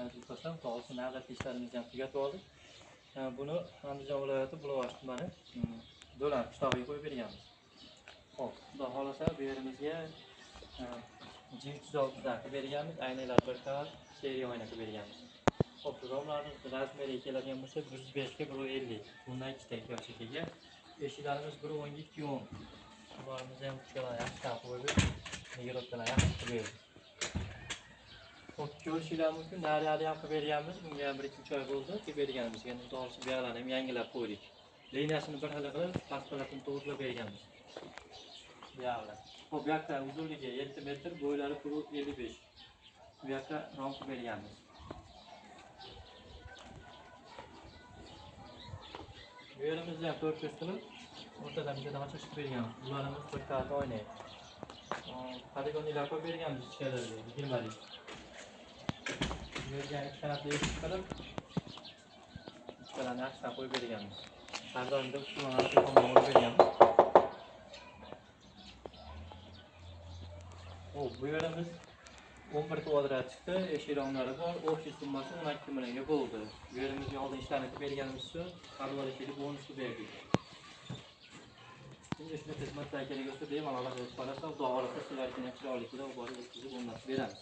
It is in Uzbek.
Aziz do'stlar, xudo xohlasa navbatdagi ishlarimizni ham tugatib oldik. Buni Andijon viloyati Bulovosh tumani Do'lan qishlog'iga qo'yib berganmiz. Xo'p, xudo xohlasa bu yerimizga G360 dan qilib berganmiz. Aynalar bir qavat, seriya oyna qilib berganmiz. Xo'p, romlarimiz razmeriga keladigan bo'lsa 105 ga 150. Bundan ikkita yoshligiga. Eshiklarimiz 1.10 ga 2.10. Bularimizni ham kuchalar yaxshi qo'yib, migrotlar yaxshi qilib berdik. Xo'p, ko'rishinglar mumkin, naryadi ham qilib berganmiz. Bunga ham 1-2-3 oy bo'ldi qilib berganimizga. Endi to'g'risi bu yoqlarni ham yangilab qo'ydik. Liniyasini bir xil qilib, pastpalatini to'g'rilab berganmiz. Bu yoqlar. Xo'p, bu yoqda uzunligi 7 metr, bo'ylari 1.55. Bu yoqda rom qilib berganmiz. Bu yerimizni ham 4 ko'z qilib, o'rtadan bittadan ochib chiqib berganmiz. Bularimiz bir qavat oyna. Poligonlar qo'yib berganmiz ichkarilarga, 20lik. Bu yerga ham ikki qanotli eshik qilib, ichkarilarni yaxshilab qo'yib berganmiz. Har doimda uskunalarni telefonga olib berganmiz. Xo'p, bu yerimiz 11 kvadrat chiqdi, eshik romlari bor, общий summasi 12 millionga bo'ldi. Bu yerimizga oldin ishlarni qilib berganimiz uchun parvarish qilib bonus qilib berdik. Endi shunday xizmatlar kerak bo'lsa, bemalol aloqa qilib qolasiz. Xudo xohlasa sizlarga ham chiroyli qilib olib borib o'tkazib o'rnatib beramiz.